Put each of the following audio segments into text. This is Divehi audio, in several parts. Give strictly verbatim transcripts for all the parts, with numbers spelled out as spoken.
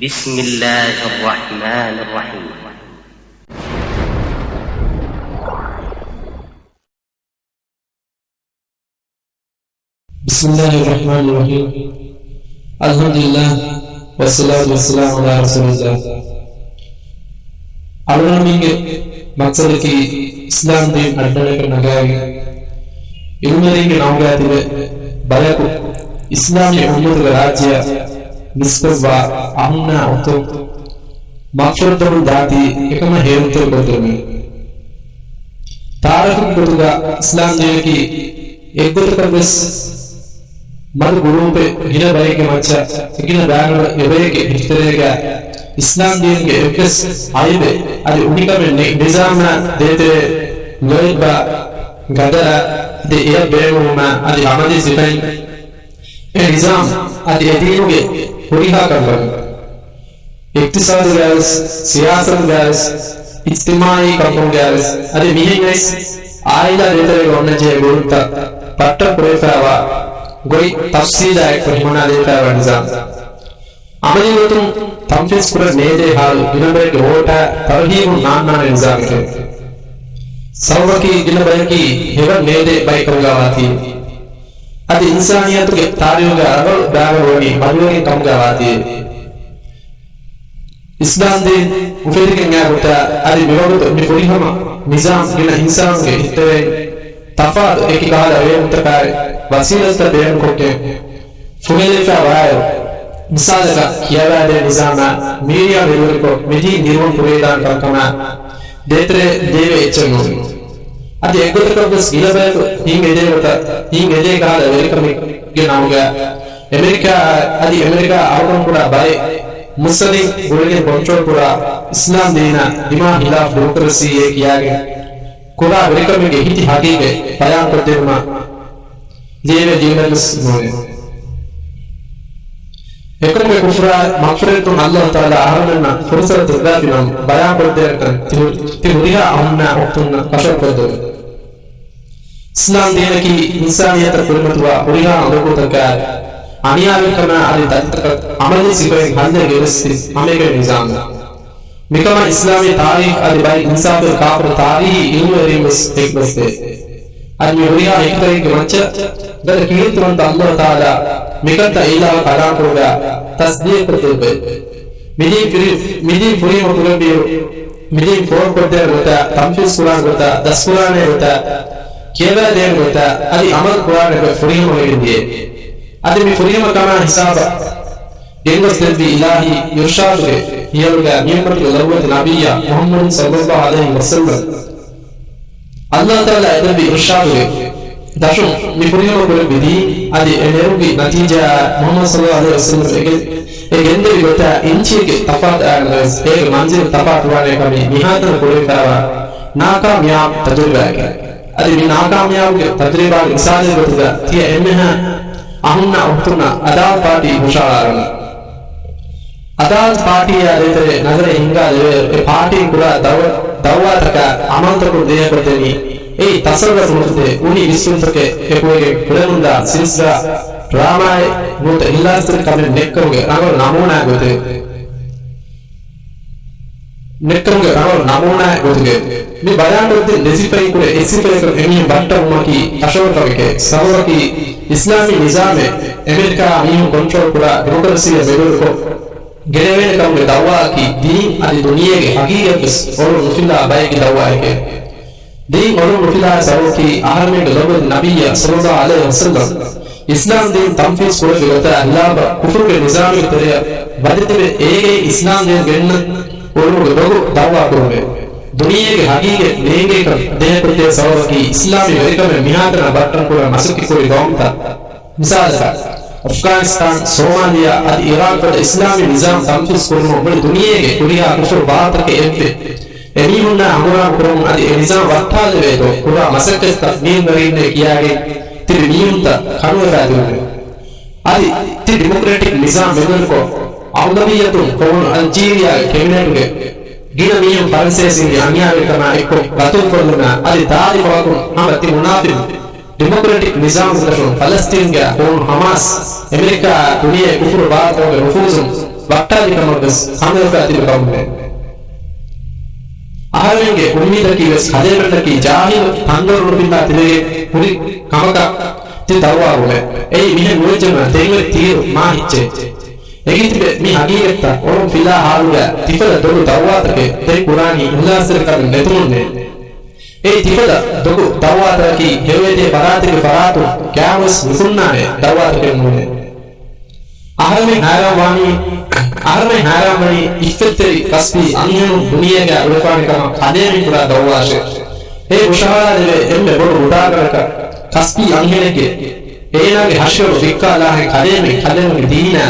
بسم الله الرحمن الرحيم. بسم الله الرحمن الرحيم. الحمد لله والصلاة والسلام على رسول الله. އަޅުގަނޑުމެންގެ މަޤްޞަދަކީ އިސްލާމް ދީން އައްޑަނަކަށް ނަގާގެން، އިލްމުވެރިންގެ ނަމުގައި ތިބެ ބަޔަކު އިސްލާމީ އުއްމަތުގެ ރާއްޖެއަށް ނިސްބަތްވާ އަހުންނާ އުޚްތުން މަޣްފިރަތު ދަރުން ދާތީ އެކަމަށް ހޭލުންތެރިކޮށްދެވުމެވެ. ތާރީޚުގެ ގޮތުގަ އިސްލާމް ދީނަކީ އެއްގޮތަކަށް ވެސް މަދު ގުރޫޕެއް ގިނަ ބައެއްގެ މައްޗަށް ގިނަ ބައިނަ އެބައެއްގެ ހިތުތެރޭގަ އިސްލާމް ދީނުގެ އެއްވެސް އައިބެއް އަދި އުނިކަމެއް ނެތް ނިޒާމާ ދޭތެރޭ ލޯތްބާ ގަދަރާ އަދި އެޔަށް ބޭނުންވުމާ އަދި އަމަލީ ސިފައިން އެ ނިޒާމް އަދި އެ ދީނުގެ ހުރިހާ ކަންކަމެއް އިޤްތިޞާދުގައިވެސް، ސިޔާސަތުގައިވެސް، އިޖްތިމާޢީ ކަންކަމުގައިވެސް، އަދި މިހެން އައިސް އާއިލާ ދޭތެރޭގަ އޮންނަންޖެހޭ ގުޅުންތައް ބައްޓަން ކުރެވިފައިވާ ގޮތް ތަފްސީލާ އެއްކޮށް ހިމަނާދެވިފައިވާ ނިޒާމް. އަމަލީ ގޮތުން ތަންފީޒު ކުރަން ނޭދޭ ހާލު ގިނަ ބައެއްގެ ވޯޓާ ތަރުހީބުން ނާންނާނެ ނިޒާމެކެވެ. ސަބަބަކީ ގިނަ ބަޔަކީ ހެވަން ނޭދޭ ބައެއް ކަމުގަ ވާތީ. އަދި އިންސާނިއްޔަތުގެ ތާރީޚުގަ ރަނގަޅު ބައިވަރު ވަނީ މަދުވެރިން ކަމުގަ ވާތީ. އިސްލާމް ދީން އުފެދިގެން އައި ގޮތާ އަދި މިވަގުތު މި ފުރިހަމަ ނިޒާމް ގިނަ އިންސާނުންގެ ހިތްތެރެއިން ތަފާތު އެކި ކަހަލަ ވޭނުންތަކާއި ވަސީލަތްތައް ބޭނުންކޮށްގެން ފުހެލިފަ ވާއިރު، މިސާލަކަށް ކިޔަވާދޭ ނިޒާމާ މީޑިއާ މެދުވެރިކޮށް މިދީން ދިރުވަން ކުރެވިދާނެ ކަންކަމާ ދޭތެރޭ ދޭވޭ އެއްޗެއް ނޫން. އަދި އެއްގޮތަކަށް ވެސް ގިނަ ބަޔަކު ހިތް އެދޭ ގޮތަށް، ހިތް އެދޭ ކަހަލަ ވެރިކަމެއްގެ ނަމުގަ އެމެރިކާ އަދި އެމެރިކާ އަޅުކަން ކުރާ ބައެއް މުއްސަނދިން ގުޅިގެން ކޮންޓްރޯލް ކުރާ އިސްލާމް ދީނާ ދިމާ ހިލާފް ޑިމޮކްރަސީއޭ ކިޔާގެން ކުރާ ވެރިކަމެއްގެ ހިތި ހަގީގަތް ބަޔާންކޮށްދިނުމަށް ލިޔެވޭ ލިޔުމެއްވެސް ނޫނޭ. އެކަމުގެ ކުފުރާ މަޣްފިރަތުން އައްލާހު ތަޢާލާ އަހަރުމެންނަށް ފުރުޞަތު ދެއްވާފިނަމަ، ބަޔާންކޮށްދޭނެކަން ތި ހު-، ތި ހުރިހާ އަހުންނާ އުޚްތުންނަށް ކަށަވަރުކޮށްދެވޭ. އިސްލާމް ދީނަކީ އިންސާނިއްޔަތަށް ކުރިމަތިވާ ހުރިހާ އުނދަގޫތަކާއި، އަނިޔާވެރިކަމާ އަދި ދަތިތަކަށް އަމަލީ ސިފައިން ހައްލެއް ގެނެސްދިން ހަމައެކަނި ނިޒާމެއް. މިކަމަށް އިސްލާމީ ތާރީޚް އަދި ބައެއް އިންސާފުވެރި ކާފަރު ތާރީޚީ އިލްމުވެރިން ވެސް ހެކިބަސްދޭ. އަދި މި ހުރިހާ ހެކިތަކެއްގެ މައްޗަށް ގަދަ ކީރިތިވަންތަ އައްލާހު ތަޢާލާ މިކަންތައް އިލާހު ކަލާމްކުރުގަ ތަސްދީޤުކޮށްދެއްވޭ. މިދީން ފިރި-، މިދީން ފުރިހަމަ ކުރެއްވިއިރު، މިދީން ފޯރުކޮށްދޭނެ ގޮތާ، ތަންފީޒު ކުރާނެ ގޮތާ، ދަސްކުރާނެ ގޮތާ، ކިޔަވާދޭނެ ގޮތާ، އަދި އަމަލު ކުރާނެ ގޮތް ފުރިހަމަވެގެން ދިޔައީ. އަދި މި ފުރިހަމަ ކަމާ ހިސާބަށް ގެންގޮސްދެއްވީ އިލާހީ އިރުޝާދުގެ ހިޔަލުގަ މިއުއްމަތުގެ ލޮބުވެތި ނަބިއްޔާ މުޙައްމަދު ޞައްލައްލާހު ޢަލައިހި ވަސައްލަމް. އައްލާހު ތަޢާލާ އެދެއްވި އިރުޝާދުގެ ދަށުން މި ފުރިހަމަ ކުރެއްވި ދީން އަދި އެ ނެރުއްވި ނަތީޖާއާ މުޙައްމަދު ޞައްލައްލާހު ޢަލައިހި ވަސައްލަމް އެ ގެ-، އެ ގެންދެވި ގޮތާ އިންޗީގެ ތަފާތު އައިރުން ވެސް އޭގެ މަންޒިލު ތަފާތުވާނޭ ކަމީ މިހާތަނަށް ކުރެވިފައިވާ ނާކާމިޔާބު ތަޖުރިބާއެކެވެ. އަދި މި ނާކާމިޔާބުގެ ތަޖުރިބާގެ މިސާލެއްގެ ގޮތުގަ ތިޔަ އެންމެހާ އަހުންނާ އުޚްތުންނަށް އަދާލަތު ޕާޓީ ހުށަހަޅާލަން. އަދާލަތު ޕާޓީއާ ދޭތެރޭ ނަޒަރެއް ހިންގާލެވޭއިރު، އެ ޕާޓީން ކުރާ ދައު-، ދައުވާތަކާ އަމަލުތަކުން ދޭހަކޮށްދެނީ އެއީ ތަޞައްވަފު ނުފުދޭ އުނި ވިސްނުންތަކެއް އެކުވެގެން ކުޅެމުންދާ ސިލްސިލާ ޑްރާމާއެއް ނުވަތަ އިޚްލާޞްތެރިކަމެއް ނެއްކަމުގެ ރަނގަޅު ނަމޫނާއެއް ގޮތެވެ. ނެއްކަމުގެ ރަނގަޅު ނަމޫނާއެއް ގޮތުގައި މި ބަޔާންކޮށްދިން ދެ ސިފައިން ކުރެ އެއް ސިފައަކަށް އެމީހުން ބައްޓަންވުމަކީ ކަށަވަރު ކަމެކޭ. ސަބަބަކީ އިސްލާމީ ނިޒާމެއް އެމެރިކާއާ މީހުން ކޮންޓްރޯލް ކުރާ ޑިމޮކްރަސީއަށް މެދުވެރިކޮށް ގެނެވޭނެ ކަމުގެ ދައުވާއަކީ ދީން އަދި ދުނިޔޭގެ ހަގީގަތްވެސް އޮޅުން ނުފިލާ ބައެއްގެ ދައުވާއެކޭ. ދީން އޮޅުން ނުފިލާ ސަބަބަކީ އަހަރެމެންގެ ލޮބުވެތި ނަބިއްޔާ ޞައްލައްލާހު ޢަލައިހި ވަސައްލަމް އިސްލާމް ދީން ތަންފީޒު ކުރެއްވި ގޮތާ ހިލާފަށް ކުފުރުގެ ނިޒާމެއްގެ ތެރެއަށް ވަދެތިބެ އޭގެއިން އިސްލާމް ދީން ގެންނަ އުޅުމުގެ ދޮގު ދައުވާ ކުރުމެވެ. ދުނިޔޭގެ ހަގީގަތް ނޭނގޭކަން ދޭހަކޮށްދޭ ސަބަބަކީ އިސްލާމީ ވެރިކަމެއް މިހާތަނަށް ބައްޓަން ކުރަން މަސައްކަތްކުރި ގައުމުތައް. މިސާލަކަށް، އަފްޣާނިސްތާން، ސޯމާލިޔާ އަދި އިރާޤް ފަދަ އިސްލާމީ ނިޒާމް ތަންފީޒު ކުރުމަށް މުޅި ދުނިޔޭގެ ހުރިހާ ކުފުރު ބާވަތަކެއް އެއްވެ. އެމީހުންނާ ހަނގުރާމަ ކުރަމުން އަދި އެ ނިޒާމް ވައްޓާލެވޭތޯ ކުރާ މަސައްކަތްތައް މީންވެރިންނޭ ކިޔާގެން ތިބި މީހުންތައް ކަނުވެފައި ދިއުމެވެ. އަދި ތި ޑިމޮކްރެޓިކް ނިޒާމް މެދުވެރިކޮށް، އަބުދަބީއަށް ކޮމުނު އަލްޖީރިޔާގެ ކެބިނެޓުގެ ގިނަ މީހުން ފަރަންސޭސިންގެ އަނިޔާވެރިކަމާ އެއްކޮށް ގަތުން ކޮށްލުމާ އަދި ދާދި ފަހަކުން ހަމަ ތި މުނާފިޤު ޑިމޮކްރެޓިކް ނިޒާމުގެ ދަށުން ފަލަސްތީންގެ ކޮމުނު ހަމާސް އެމެރިކާއާ ދުނިޔޭގެ ކުފުރު ބާވަތުގެ ނުފޫޒުން ވައްޓާލި ކަމަށް ވެސް ހަމަލުކާ ތިބި ކަމުގައި. އަހަރެމެންގެ އުއްމީދަކީ ވެސް ކަލޭމެންނަކީ ޖާހިލު ތަންދޮރު ނުފިންނާ ތިބެގެން ހުރި ކަމަކަށް ތި ދައުވާ ވުމެއް. އެއީ މިހެން ނުވެއްޖެނަމަ ދެން އޮތް ތީރު މާ ހިއްޗެއް. އެނގިތިބެ މި ހަގީގަތްތައް އޮޅުން ފިލާ ހާލުގަ ތިފަދަ ދޮގު ދައުވާތަކެއް ދެން ކުރާނީ އިހްލާސްތެރިކަމެއް ނެތުމުންނޭ. އެ ތިފަދަ ދޮގު ދައުވާތަކަކީ ހެޔޮއެދޭ ފަރާތެއްގެ ފަރާތުން ގާމުސް ނުކުންނާނެ ދައުވާތަކެއް ނޫނޭ. އަހަރެމެން ހައިރާން ވާނީ، އަހަރެމެން ހައިރާން ވަނީ އިއްފަތްތެރި ކަސްބީ އަންހެނުން ދުނިޔޭގަ އުޅެފާނެ ކަމަށް ކަލޭމެން ކުރާ ދައުވާއަށޭ. އެ ހުށަހަޅާދެވޭ އެންމެ ބޮޑު ރުދާގަނޑަކަށް ކަސްބީ އަންހެނެއްގެ އޭނާގެ ހަށިގަނޑު ވިއްކާލާހެން ކަލޭމެން ކަލޭމެންގެ ދީނާ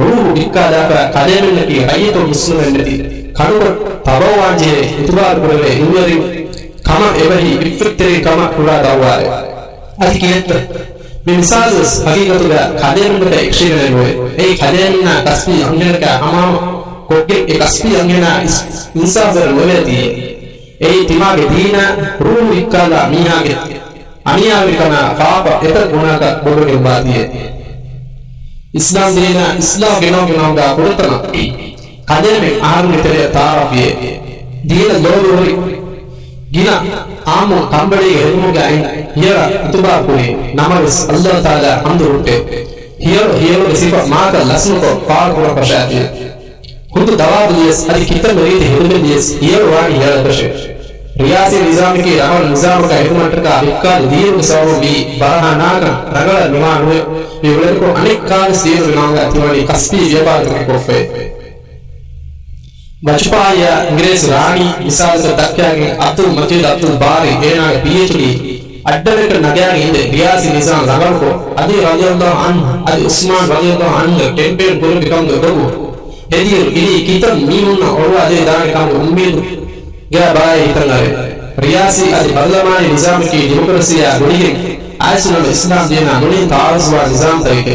ރޫހު ވިއްކާލާފަ ކަލޭމެންނަކީ ރައްޔިތުން މުސްލިމެއް ނެތި ކަނޑުކޮށް ތަބަވާންޖެހޭ އިތުބާރު ކުރެވޭ އިރުވެރިން ކަމަށް އެބަހީ އިއްފަތްތެރިން ކަމަށް ކުރާ ދައުވާއެއް. އަދި ކިހިނެއްތަ؟ މި މިސާލުވެސް ހަގީގަތުގަ ކަލޭމެންނަކަށް އެކަށީގެނެއް ނުވޭ. އެއީ ކަލޭމެންނާ ކަސްބީ އަންހެނަކާ ހަމަހަމަ ކޮށްގެން އެ ކަސްބީ އަންހެނާ އިސް-، އިންސާފުވެރި ނުވޭތީއޭ. އެއީ ތިމާގެ ދީނާ ރޫހު ވިއްކާލާ މީހާގެ އަނިޔާވެރިކަމާ ފާފަ އެތައް ގުނައަކަށް ބޮޑުވެގެންވާތީއޭ. އިސްލާމް ދީނާ އިސްލާހު ގެނައުމުގެ ނަމުގަ ފުރަތަމަ ކަލޭމެން އަހަރުންގެ ތެރެއަށް ތަޢާރަފްވިއޭ. ދީނަށް ލޯބިވެރި ގިނަ އާއްމު ކަނބަޅީގެ ހެދުމުގައި ހިޔަރަށް އިތުބާރު ކުރީ. ނަމަވެސް، ﷲ ތަޢާލާ ޙަމްދު ހުއްޓޭ. ހިޔަރު ހިޔަރުގެ ސިފަ މާތައް ލަސްނުކޮށް ފާޅުކުރަން ފަށާފިޔޭ. ހުދު ދަވާދު ލިޔަސް އަދި ކިތަންމެ ރީތި ހެދުމެއް ލިޔަސް ހިޔަރު ވާނީ ހިޔަރަކަށޭ. ރިޔާސީ ނިޒާމަކީ ރަނގަޅު ނިޒާމަކަށް ހެދުމަށްޓަކާ ވިއްކާލު ދީނުގެ ސަބަބުން ވީ ބަރަހާ ނާކަން ރަނގަޅަށް ނިވާނުވޭ. މި އުޅެނިކޮށް އަނެއްކާވެސް ދީނުގެ ނަމުގަ ތިވަނީ ކަސްބީ ވިޔަފާރިތަކެއް ކޮށްފައޭ. ވަޗުޕާޔާ އިނގިރޭސި ރާނީ މިސާލަކަށް ދައްކާގެން ޢަބްދުލް މަޖީދު ޢަބްދުލް ބާރީ އޭނާގެ ޕީއެޗްޑީ އައްޑަލެއްގަ ނަގާގެން އިނދެ ރިޔާސީ ނިޒާމް ރަނގަޅުކޮށް، ޢަލީ ރަޟިޔަﷲ ޢަންހު އަދި ޢުސްމާން ރަޟިޔަﷲ ޢަންހުގެ ކެމްޕޭން ކުރެއްވި ކަމުގެ ދޮގު ހެދިއިރު އިނީ ކިތަން މީހުންނަށް އޮޅުވާލެވިދާނެ ކަމުގެ އުއްމީދުގަ ބާއޭ ހިތަށް އަރޭ. ރިޔާސީ އަދި ބަރުލަމާނީ ނިޒާމަކީ ޑިމޮކްރަސީއާ ގުޅިގެން އައިސް ނަމަ އިސްލާމް ދީނާ ނުނިން ތަޢާރުޟުވާ ނިޒާމްތަކެކޭ.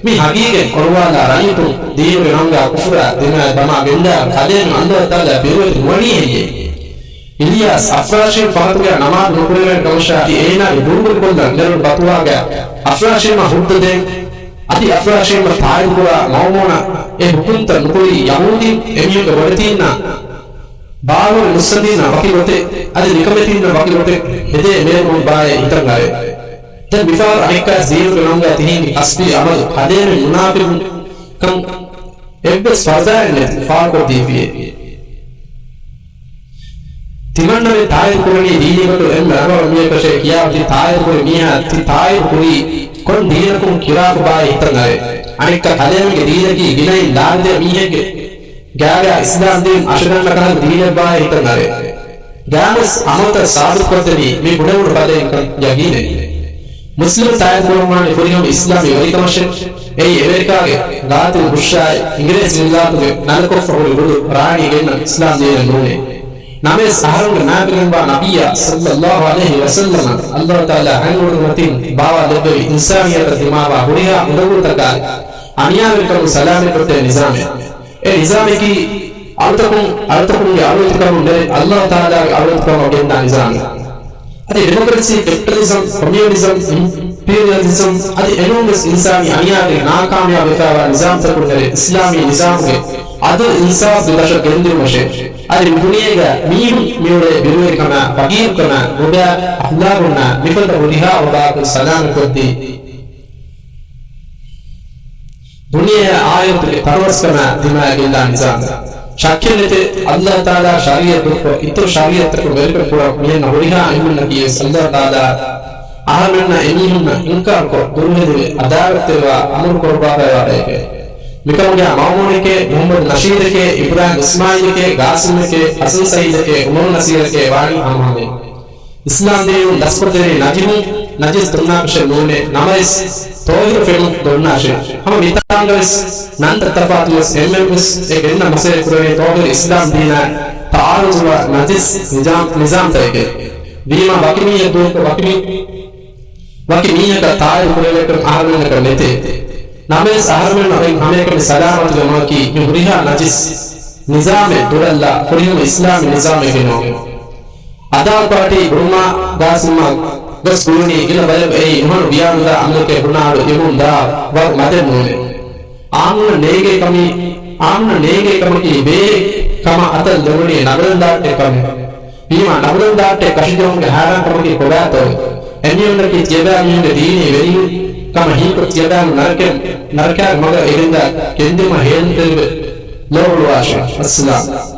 މި ހަގީގަތް އޮޅުވާލާ ރައްޔިތުން ދީނުގެ ނަމުގަ ކުފުރާ ދިމާއަށް ދަމާ ގެންދާ ކަލޭމެން ﷲ ތަޢާލާ ބިރުވެތި ނުވަނީ ހެއްޔޭ؟ އިލްޔާސް އަފްރާޝީމް ފަހަތުގަ ނަމާދު ނުކުރެވޭނެ ކަމަށާ އަދި އޭނާގެ ދޫކުރިކޮށްލަން ނެރުނު ފަތުވާގަ އަފްރާޝީމަށް ހުއްދަ ދޭން އަދި އަފްރާޝީމަށް ތާއީދުކުރާ މައުމޫނަށް އެ ހުކުމްތައް ނުކުރީ ޔަހޫދީން އެމީހުންގެ ބޮޑެތީންނާ ބާވަރު ނުއްސަނދީންނާ ވަކި ގޮތެއް އަދި ނިކަމެތީންނަށް ވަކި ގޮތެއް ހެދޭ މޭރުމުން ބާއޭ ހިތަށް އަރޭ. ދެން މިފަހަރު އަނެއްކާވެސް ދީނުގެ ނަމުގަ ތިހެން ކަސްބީ ޢަމަލު ކަލޭމެން މުނާފިޤުން ކަން އެއްވެސް ފަރުދާއެއް ނެތި ފާޅުކޮށްދީފިއޭ. ތިމަންނަމެން ތާއީދު ކުރަނީ ދީނީ ގޮތުން އެންމެ ރަނގަޅު މީހަކަށޭ ކިޔާ ތި ތާއީދު ކުރި މީހާ ތި ތާއީދު ކުރީ ކޮން ދީނަކުން ކިރާކު ބާއޭ ހިތަށް އަރޭ. އަނެއްކާ ކަލޭމެންގެ ދީނަކީ ގިނައިން ލާންދޭ މީހެއްގެ ގާގާ އިސްލާމް ދީން އަށަގަންނަ ކަހަލަ ދީނެއް ބާއޭ ހިތަށް އަރޭ. ގާމުސް އަމަލުތައް ސާބިތުކޮށްދެނީ މި ބުނެވުނު ފަދައިން ކަން ޔަގީނޭ. މުސްލިމުން ތާއީދު ކުރަންވާނީ ފުރިހަމަ އިސްލާމީ ވެރިކަމަށޭ. އެއީ އެމެރިކާގެ ގާތިލް ބުޝްއާއި އިނގިރޭސި މިލާތުގެ ނަލަކޮށްފަ ހުރި ރުދު ރާނީ ގެންނަ އިސްލާމް ދީނެއް ނޫނޭ. ނަމަވެސް އަހަރުންގެ ނާއިބުގެންވާ ނަބިއްޔާ ޞައްލައްލާހު ޢަލައިހި ވަސައްލަމަށް ﷲ ތަޢާލާ ހަތް ނޫރުގެ މަތިން ބާވާލެއްވެވި އިންސާނިއްޔަތަށް ދިމާވާ ހުރިހާ އުނދަގޫތަކާއި އަނިޔާވެރިކަމުން ސަލާމަތްކޮށްދޭ ނިޒާމެއް. އެ ނިޒާމަކީ އަޅުތަކުން، އަޅުތަކުންގެ އަޅުވެތިކަމުން ނެރެ ﷲ ތަޢާލާގެ އަޅުވެތިކަމަށް ގެންދާ ނިޒާމެއް. އަދި ޑިމޮކްރަސީ، ކެޕިޓަލިޒަމް، ކޮމިއުނިޒަމް، އިމްޕީރިއަލިޒަމް އަދި އެނޫންވެސް އިންސާނީ އަނިޔާގެ ނާކާމިޔާބުވެފައިވާ ނިޒާމްތަކުން ނެރެ އިސްލާމީ ނިޒާމުގެ އަދުލު އިންސާފުގެ ދަށަށް ގެންދިއުމަށޭ. އަދި މި ދުނިޔޭގަ މީހުން މިއުޅޭ ބިރުވެރިކަމާ، ފަގީރުކަމާ، ނުބައި އަޚްލާގުންނާ މިފަދަ ހުރިހާ ވަބާއަކުން ސަލާމަތްކޮށްދީ، ދުނިޔެއާ އާޚިރަތުގެ ތަނަވަސްކަމާ ދިމާއަށް ގެންދާ ނިޒާމެއް. ޝައްކެއް ނެތޭ، ﷲ ތަޢާލާ ޝަރީޢަތް ދުރުކޮށް، އިތުރު ޝަރީޢަތްތަކުން ވެރިކަން ކުރަން މިއަންނަ ހުރިހާ އެންމެންނަކީވެސް ﷲ ތަޢާލާ އަހަރުމެންނަށް އެމީހުންނަށް އިންކާރުކޮށް، ދުރުހެލިވެ، އަދާވަތްތެރިވާ އަމުރު ކުރައްވާފައިވާ ބައެކޭ. މިކަމުގެ މައުމޫނެކޭ، މުޙައްމަދު ނަޝީދެކޭ، އިބްރާހިމް އިސްމާޢީލެކޭ، ގާސިމްއެކޭ، ޙަސަން ސަޢީދެކޭ، ޢުމަރު ނަޞީރެކޭ ވާނީ ހަމަހަމަޔަށް. އިސްލާމް ދީނުން ދަސްކޮށްދެނީ ނަޖިހުން، ނަޖިސް ދޮންނާކަށެއް ނޫނޭ، ނަމަވެސް ޠާހިރު ފެނުން ދޮންނާށޭ. ހަމަ މިތާނގަވެސް ނަންތައް ތަފާތުވިޔަސް އެންމެންވެސް އެ ގެންނަ މަސައްކަތް ކުރަނީ ޠާހިރު އިސްލާމް ދީނާ ތަޢާރުޟުވާ ނަޖިސް ނިޒާމް، ނިޒާމްތަކެކޭ. ވީމާ ވަކި މީހެއް ދޫކޮށް ވަކި މީ-، ވަކި މީހަކަށް ތާއީދު ކުރެވޭކަން އަހަރުމެންނަކަށް ނެތޭ. ނަމަވެސް އަހަރުމެންނަށް އޮތް ހަމައެކަނި ސަލާމަތުގެ މަގަކީ މި ހުރިހާ ނަޖިސް ނިޒާމެއް ދުރަށްލާ ފުރިހަމަ އިސްލާމީ ނިޒާމެއް ގެނައުމެވެ. އަދާލަތު ޕާޓީ ބުރުމާ ގާސިމްއާ ގޮސް ގުޅުނީ ގިނަ ބަޔަކު އެއީ ނުހަނު ވިޔާނުދާ އަމަލެކޭ ބުނާއިރު އެމުން ދާ ވަރު މަދެއް ނޫނޭ. އާންމުންނަށް ނޭނގޭ ކަމީ އާންމުންނަށް ނޭނގޭ ކަމަކީ ބޭ ކަމަށް އަތަށް ލެވުނީ ނަގަލަން ދާއްޓެ ކަމެއް. ވީމާ ނަގަލަން ދާއްޓެ ކަށިޖެހުމުގެ ހައިރާން ކަމަކީ ކޮބާތޯ؟ އެމީހުންނަކީ ތިޔަބައިމީހުންގެ ދީނީ ވެރީން ކަމަށް ހީކޮށް ތިޔަބައިމީހުން ނަރަކަ، ނަރަކައިގެ މަގަށް އެޅިންދާ ގެންދިއުމަށް ހޭލުންތެރިވެ ލޯބުޅުވާށޭ. އައްސަލާމް.